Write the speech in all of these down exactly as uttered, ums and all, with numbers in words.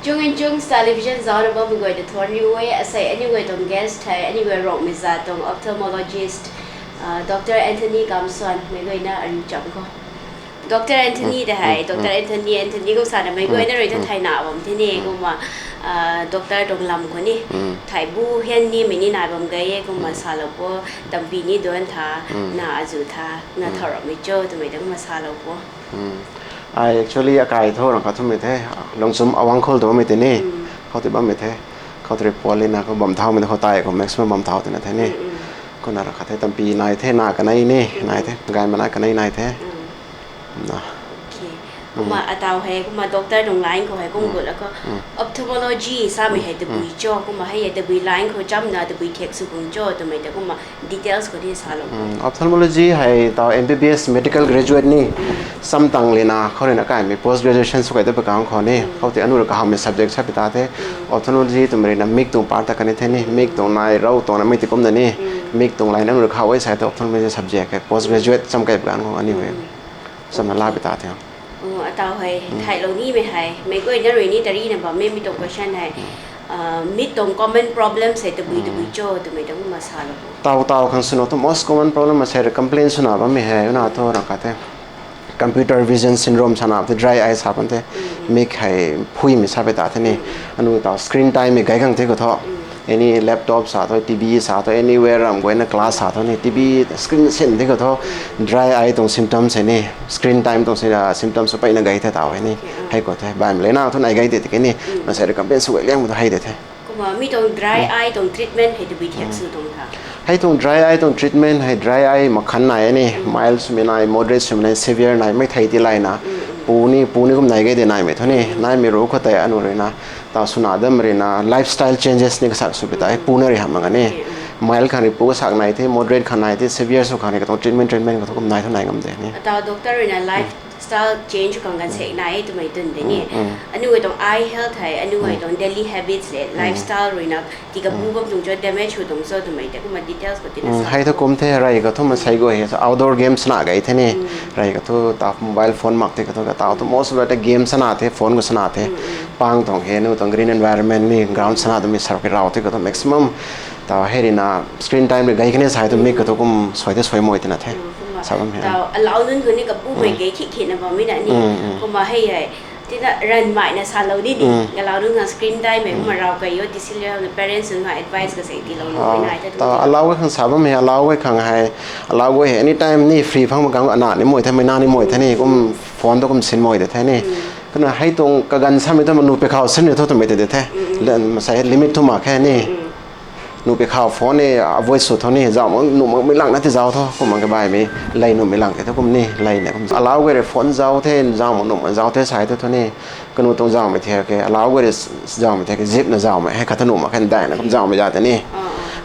Chung in chung television zauc na bammei guay ta thuanc riu e. Asei aniu guay tuang guest hei aniu guay Rongmei zat tuang ophthalmologist, Doctor Anthony Kamson mei guayna ariu cham khou. Doctor Anthony de hei, Doctor Anthony, Anthony kum sana mei guayna rui ta thayna bam the ni kumna, doctor tuang lam khou ni thei bu hian nimei ni nai bam gay e kumna salou pu, tampy ni duanc tha, na azu tha, na thau ramei cho twmei ta kumna salou pu. Ai actually akai thu rang kha thumei the, Lungchum Awangkhul tw bammei tei ni, khou tei bammei the, khou tei pualina khou bam thaumei khou tai khou maximum bam thau tina the ni. Kumna rang kha the tampy nai the, na kanei ni nai the, gaymana kanei nai the. Kumna ataw hei kumna doctor tuang line khou hei kum gut la khou, ophthalmology samei hei tabui cho kumna hei hei tabui line khou chamna tabui thek sw bung cho twmei ta kumna details khou ni salou. Ophthalmology hei taw M B B S medical graduate ni, samtang lina khou ruina kaimei post graduation sw kai ta pakang khou ni khou tei anu rui kahawmei subject sa pi ta the. Ophthalmology twmei ruina mik tuang part ta kani the ni, mik tuang nai rou tuang na mei ti kumna ni, mik tuang line anu rui kahaw e sa ta ophthalmology subject hei post graduate cham kai pakang khou aniu hei chamna la pi ta the. Ataw hei thaylou nimei hei meic guayna rui ni tarina bammei mi tuang question hei, mik tuang common problems hei tabui tabui cho twmei ta kumna salou. Taw taw khang swna thu most common problem asei rui complain swna bammei hei una thu rang kha the computer vision syndrome sana the, dry eye sa pan the, mik hei phuimei sa pi ta the ni. Anu taw screen time mei gay khang the khou thu, any laptop sa thu, T V sa thu, anywhere ram guayna class sa thu ni T V screen sin the khou thu, dry eye tuang symptoms hei ni, screen time tuang symptoms peyna gay the taw hei ni. Hei khou the baihmei lena thu nai gay de tiki ni, masei rui complain sw gay liang thu hei de the. Kumna mi tuang dry eye tuang treatment hei tabui thiak sw tuang tha? Hei tuang dry eye tuang treatment hei dry eye makhan nai ni, mild swmei nai, moderate swmei nai, severe nai, mei thei ti layna, pu ni pu ni kum nai gay de naimei thu ni, naimei ru khou tei anu ruina taw swna dam ruina lifestyle changes ni kasak sw pi ta hei pu na rui hamh mak ga ni. Mild khang rui pu kasak nai the, moderate khang nai the, severe sw khang rui katuang treatment treatment khou thu kum nai thu nai ngam de ni. Ataw doctor ruina lifestyle change khang kan sek nai e twmei twn de ni. Aniu guay tuang eye health hei aniu guay tuang daily habits le lifestyle ruina tika bu bam tuang cho, damage sw tuang cho twmei ta kumna details khou tina sa. Hei thu kum the, rey kha thu masei guay hei outdoor games na gay the ni. Rey kha thu taw mobile phone mak the kha thu kataw thu most of the game sana the, phone khou sana the. Pang tuang hei nu tuang green environment ni ground sana twmei saruk ki rau the kha thu maximum taw hei ruina screen time rui gay kani sai thu mik kha thu kum suai the suai moi tina the. Sa bam hei. Taw alau nunc khou ni kabumei gay khik khikna bammei na ni. Kumna hei hei tina ranmaina salou ni ni. Alau nunc khang screen time mei kumna rau kai o, disilia na parents nunc khang advice kasei tiilou nu nai the tu. Taw alau guay khang sa bam hei, alau guay khang hei, alau guay hei anytime ni free phang mak kang ana ni moi the, mei na ni moi the ni kum phone tu kum sin moi de the ni. Kumna hei tuang kaganv samei tu ma nu pi khou sin rui thu twmei te de the. Masei limit thu mak khe ni. Nu pi khou phone ni avoid sw thu ni, zauh mak nuh makmei lang na ti zauc thu, kum mak ke baihmei, lay nuhmei lang ke thu kum ni, lay na kum. Alau guay rui phone zauc the, zauh mak nuh mak zauc the sai thu thu ni, kanu tuang zauhmei the ke, alau guay rui zauhmei the ke, zipna zauhmei hei khat thu nuh mak khe, daihna kum zauhmei za te ni.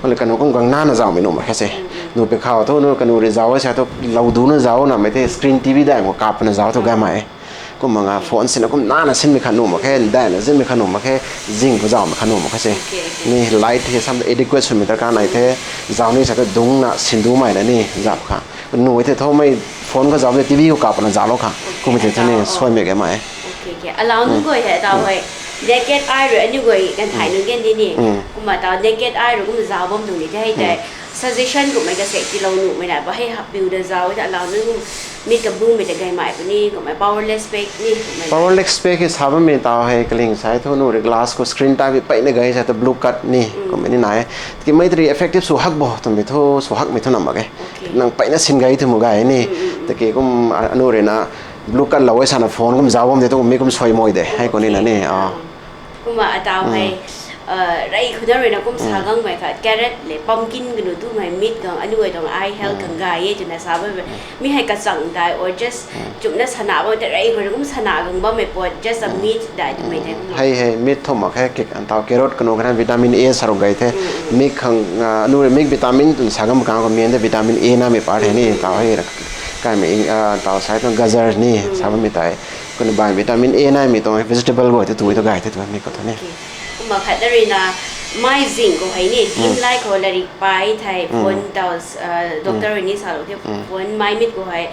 Kumna kanu kum gang nana zauhmei nuh mak khe se. Nu pi khou thu nu kanu rui zauc e sa thu, lou duna zauc namei the, screen T V daih khou kapna zauc thu gaymei. Kumna phone sinna kum nana sinmei khat nuh mak khe, daihna zinmei khat nuh mak khe, zing khou zauhmei khat nuh mak khe se. Ni light hei sam adequate swmei darkar nai the, zauc ni sa thu dungcna sindumei na ni zauh kha. Nu e the thoumei phone khou zauh the, T V khou kapna zauclou kha. Kummei the thu ni suaimei gaymei. Alau nunc guay hei taw hei naked eye rui aniu guay kan thay nunc gen di ni. Kumna taw naked eye rui kum zauc bam tuang ni the hei tei suggestion kummei kasei tiilou nuhmei na pa hei happiu da zauc e ta alau nunc kum mit kabumei ta gaymei puni kummei powerless spec ni kummei. Powerless spec hei sa bammei taw hei kaling sai thu nu rui glass khou screen time peyna gay sa thu blue cut ni kummei ni nai. Tiki mei tari effective sw hak bo twmei thu sw hakmei thu nam mak ge. Nang peyna sin gay thu mu gay ni. Tiki kum anu ruina blue cut lou e sana phone kum zauc bam de tu mi kum suaimei de hei khou ni na ni. Kumna ataw hei rey khou na ruina kum sa gangmei khat carrot le pumpkin kanu tumei mit gang aniu guay tuang eye health khang gay e twna sa bammei. Mi hei kachang dai or just chumna sana bam te rey khou rui kum sana gang bammei pat just a mit dai twmei tei kum. Hei hei mit thu mak khe, taw carrot kanu kha vitamin A saruk gay the. Mik khang anu rui mik vitamin twna sa gam kang khou main de vitamin A namei part hei ni taw hei kaimei taw sai tuang gajar ni sa bammei tei. Kanu baih vitamin A naimei tuang vegetable guay te tu tu gay the tu mi khou thu ni. Kumna khat na ruina mei zing khou hei ni dim lai khou lairik pai thei phone taw doctor rui ni salou the phone mei mit khou hei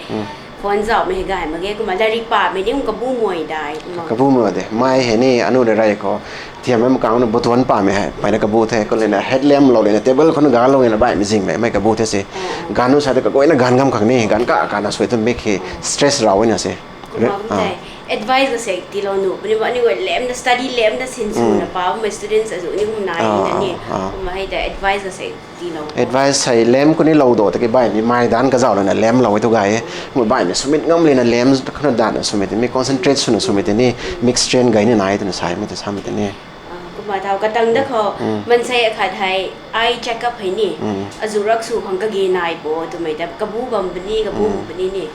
Phone zauhmei hei gay mak ge, kumna lairik pamei ni kum kabu mei dai kumna. Kabu mei de, mei hei ni anu de rey khou. Thiammei makang na butuan pamei hei, mei na kabu the, kumlena headlamp lou lena table khou na ganlou lena baihmei zingmei, mei kabu the se. Ganv nu sa de kaguayna ganv ngam khang ni, ganv ka kana sui tu mik hei stress rau na se. Kumna kum tei, advice kasek tiilou nuh puni ba, aniu guay lamp na study lamp na sinswna pa bammei students azuh ni kum nai na ni. Kumna hei tei advice kasek tiilou. Advice hei lamp khou ni lou do, tiki baihmei mei danc kazauh lana lamp lou e tu gay e. Kumna baihmei swmit ngam lena lamp khou na danna swmei tei ni, concentrate swna swmei tei ni, mik strain gay ni nai twna samei tei samei tei ni. Kumna taw katang da khou, mansei akhat hei eye checkup hei ni, azuh rak sw khang kage nai bo twmei ta kabu bam puni, kabu bam puni ni.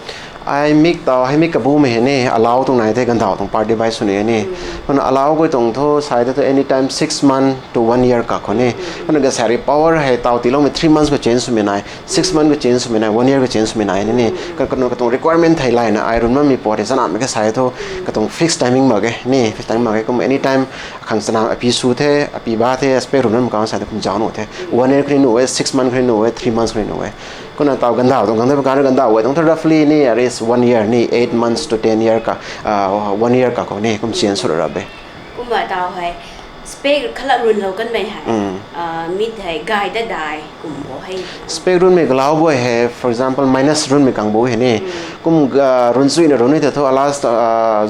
Ai mik taw hei mik kabumei hei ni, alau tuang nai the, gandauh tuang part device sw ni ni. Kumna alau guay tuang thu sai the thu anytime six month to one year ka khou ni. Kumna gasari power hei taw tiiloumei three months khou change swmei nai, six months khou change swmei nai, one year khou change swmei nai ni ni. Ka- kanu katuang requirement thei layna ai run bammei pat hei chanamei ka sai thu, katuang fixed timing mak ge ni, fixed timing mak ge. Kumna anytime khang chana api sw the, api ba the, spec run bam kang sai thu kum zauc nuh the. One year khou ni nuh e, six months khou ni nuh e, three months khou ni nuh e. Kumna taw gandauh tuang khang the, gandauh guay tuang thu roughly ni at least one year ni, eight months to ten year ka, one year ka khou ni kum change sw rap e. Kumna taw hei spec khalak runlou kanmei hei, mik hei gay da dai kum bo hei. Spec runmei galau guay hei, for example, minus runmei kang bo hei ni. Kum run chuina run ni tei thu, alas,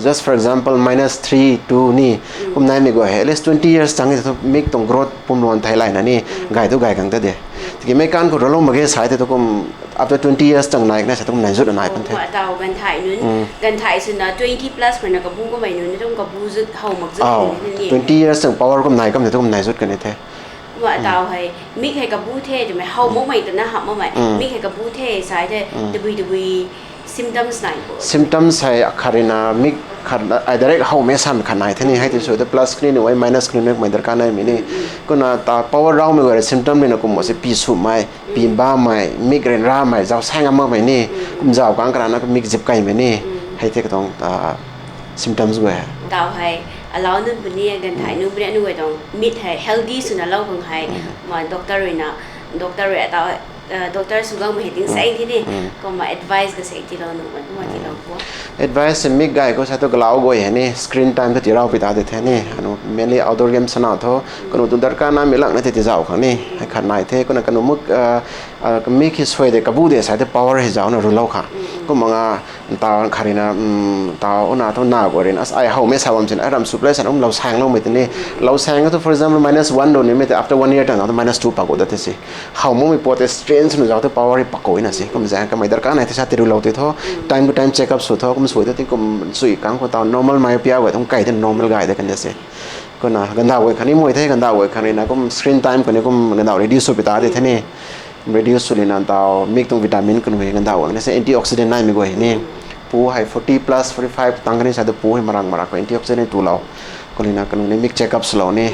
just for example, minus three, two ni. Kum naimei guay hei at least twenty years chang tei thu mik tuang growth pumluan thei layna ni, gay tu gay kang ta de. Tiki meic kan khou ralou mak ge sai tei thu kum after twenty years chang nai kana sa tu kum nai zut nai pan the. Taw ganv thai nunc, ganv thai swna twenty plus khou na kabu kamei nunc ni tum kabu zut how mak zut ni. Twenty years chang power kum nai kam tei tu kum nai zut kan the. Kumna taw hei mik hei kabu the twmei how makmei twna hamh makmei, mik hei kabu the sai the, tabui tabui symptoms nai bo? Symptoms hei akhat rui na mik khat ai direct howmei samei khat nai the ni, hei ti sw the plus khou ni nuh e, minus khou ni nuh e, kumei darkar naimei ni. Kumna taw power raumei guay rui symptom rui na kum bo se pi swmei, pi bamei, mik ryanramei, zauc saeng ngam makmei ni, kum zauc kang karana kum mik zip kaimei ni. Hei the katuang symptoms guay. Taw hei alau nunc puni, ganv thai nunc puni, anu guay tuang mik hei healthy swna lou khang hei, kumna doctor rui na, doctor rui taw, doctor sw gangmei hei ting saeng the ni. Kumna advice kasek tiilou nuh man kumna tiilou bo? Advice se mik gay khou sa thu galau guay hei ni screen time thu tii rau pi ta de the ni. Anu mainly outdoor game sana thu, kanu tuang darkar namei lak na tei tizauh khang ni hei khat nai the. Kumna kanu mik, mik hei suai de kabu de sai the power hei zaucna rulou kha. Kumna nga taw khat rui na, taw una thu na guay rui na ai howmei sa bam sina ai ram sw play sana um lou saengloumei tei ni. Lou saeng thu for example minus one run nimei tei after one year tang thu minus two pak kou da the se. How makmei pat tei strain swna zauc thu power hei pak kou na se. Kumzaeng kamei darkar nai the sa tii rulou tei thu, time khou time check up sw thu, kum sw thu tingkum chui kang khou taw normal myopia guay tuang kai the normal gay de kan de se. Kumna gandauh guay khang ni mei the, gandauh guay khang rui na kum screen time khou ni kum gandauh reduce sw pi ta de the ni. Reduce sw lina taw mik tuang vitamin kanu hei gandauh guay na se antioxidant naimei guay ni. Pu hei forty plus, forty five tang kani sa tu pu hei marang marak khou antioxidant tulou. Kumlina kanu ni mik check up swlou ni.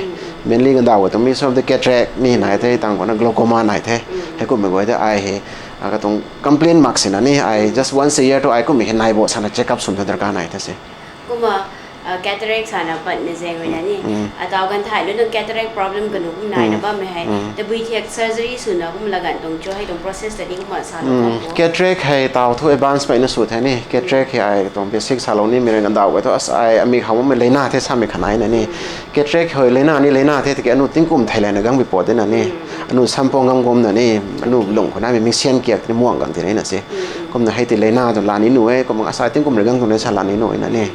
Mainly gandauh guay tuang mi some of the cataract ni nai the, tang khou na glaucoma nai the. Heikummei guay tei ai hei katuang complain mak sina ni ai just once a year tu ai kummei hei nai bo sana check up swn thu darkar nai the se. Kumna cataract sana patna zaeng rui na ni, taw ganv thai nunc tuang cataract problem kanu kum naina bammei hei tabui thiak surgery swna kum laganv tuang cho hei tuang process ta ni kumna salou bo? Cataract hei taw thu advance mei na sw the ni. Cataract hei ai tuang basic salou nimei rui gandauh guay thu as ai amik how makmei leina the samei khat nai na ni. Cataract hei leina ni leina the tiki anu tingkum thei layna gangmei pat de na ni. Anu sampang gam kumna ni, anu lung khou naimei mingsian kiak tini muang gang tini na se. Kumna hei tei leina tu la ni nuh e, kumna asai tingkum rui gang tuang ni sa la ni nuh e na ni.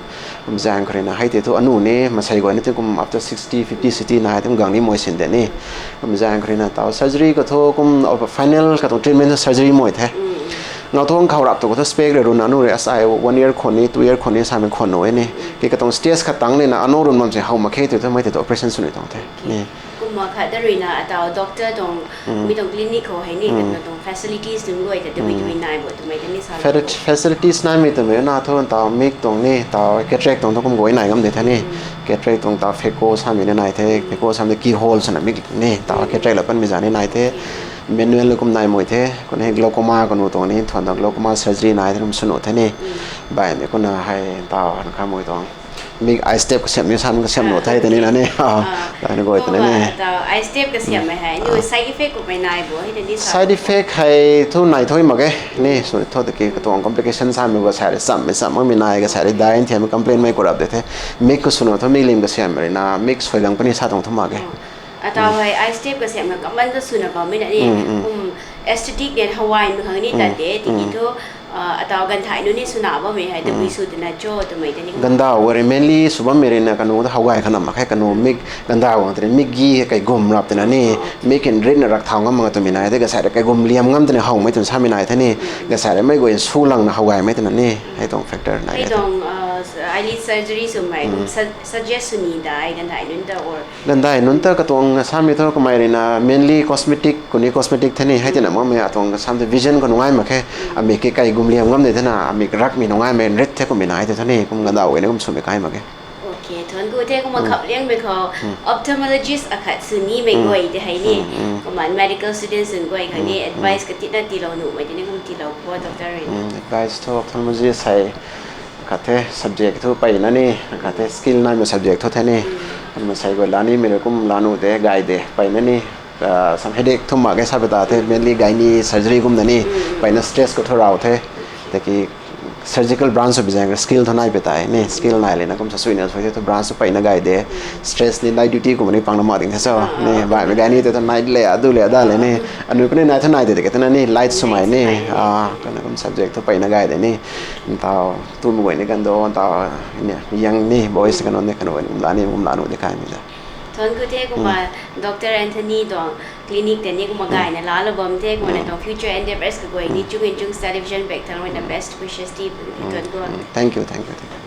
Kumzaeng khou rui na hei tei thu anu ni masei guay ni tingkum after sixty, fifty, sixty nai tingkum gang ni mei sin de ni. Kumzaeng khou rui na taw surgery khou thu kum final katuang treatment thu surgery mei the. Ngau thang khou rap tu khou thu spec rui run anu rui asai one year khwan ni, two year khwan ni samei khwan nuh e ni. Ki katuang stage khat tang ni na anu run bam se how mak khe tu thu mei tei tu operation sw ni tuang the ni. Kumna khat da rui na ataw doctor tuang, mi tuang clinic khou hei ni katuang facilities nunc guay ta tabui tabui nai bo twmei ta ni sa. Facilities naimei twmei na thu taw mik tuang ni taw cataract tuang thu kum guay nai ngam de the ni. Cataract tuang taw phaco samei ni nai the, phaco samei keyhole swna mik ni taw cataract la panmei zan ni nai the. Manual kum nai mei the, kumna hei glaucoma kanu tuang ni thuan tuang glaucoma surgery nai the kum sw nuh the ni. Baihmei kumna hei taw na kha mei tuang Mi eye step kasiamhmei san kasiamh nuh the tei ni na ni. Tei ni guay tei na ni. Eye step kasiamhmei hei aniu side effect kummei nai bo hei tei ni sa. Side effect hei thu nai thu mak e ni. Sw thu tiki katuang complication samei kasai rui chammei cham makmei nai, kasai rui dai nthiammei complain mei ku rap de the. Mik khou swna thu mi lim kasiamhmei rui na mik suai gang puni sa tuang thu mak e. Atau hei eye step kasiamhna kaman ka swna bammei na ni. Kum aesthetic nen hawaimei khang ni tat de tiki thu, atau ganthai nunc ni swna bammei hei tabui sw twna cho twmei tei ni. Gandau gari mainly sw bammei rui na kanu ta hawgay kha nam mak khe, kanu mik gandau gang tei ni mik gi hei kaigum rap twna ni. Mik in ritna rak thau ngam mak twmei nai the, kasai rui kaigum liam ngam twna howmei twna samei nai the ni. Kasai rui mei guay sw langna hawgaymei twna ni. Hei tuang factor nai e. Tuang eyelid surgery swmei kum suggest sw ni dai ganthai nunc ta or Gandai nunc ta katuang samei thu kamei rui na mainly cosmetic, kuni cosmetic the ni, hei tina makmei atuang sam tu vision khou nungai mak khe, amik ki kai gum liam ngam de thena, amik rakmei nungaimei rit the kummei nai the thu ni, kum gandau gay ni kum swmei kai mak khe. Okay, thuanc ku the kumna khapliangmei khou ophthalmologist akhat sw nimei guay de hei ni, kumna medical students nunc guay khang ni advice katina tiilou nuhmei tei ni kum tiilou kho, doctor rui. Advice thu ophthalmologist hei khat the subject thu peyna ni, khat the skill naimei subject thu the ni. Kumna sei guay la nimei rui kum la nuh de, gay de, peyna ni. Sam headache thu mak ge sa peta the, mainly gynae surgery kumna ni, peyna stress khou thu rau the. Tiki surgical branch sw bi zaeng skill thu nai peta ni, skill nai lena kum sa suina sw the thu branch sw peyna gay de. Stress ni night duty kumna ni pangna mak ding the cho ni, baihmei gay ni tei thu night le, adu le, ada le ni. Anui kuni nai thu nai de, tiki twna ni light swmei ni, kana kum subject thu peyna gay de ni. Ntau tumei guay ni kando, ntau ni, young ni, boys kanu ni, kanu ni kum la ni, kum la nuh de kaimei za. Thuanc ku the kumna, Doctor Anthony tuang clinic tei ni kumna gayna laalou bam the, kumna tuang future endeavours kaguay ni, Chung in Chung's Television back thang ruina best wishes ti thuanc ku. Thank you, thank you, thank you.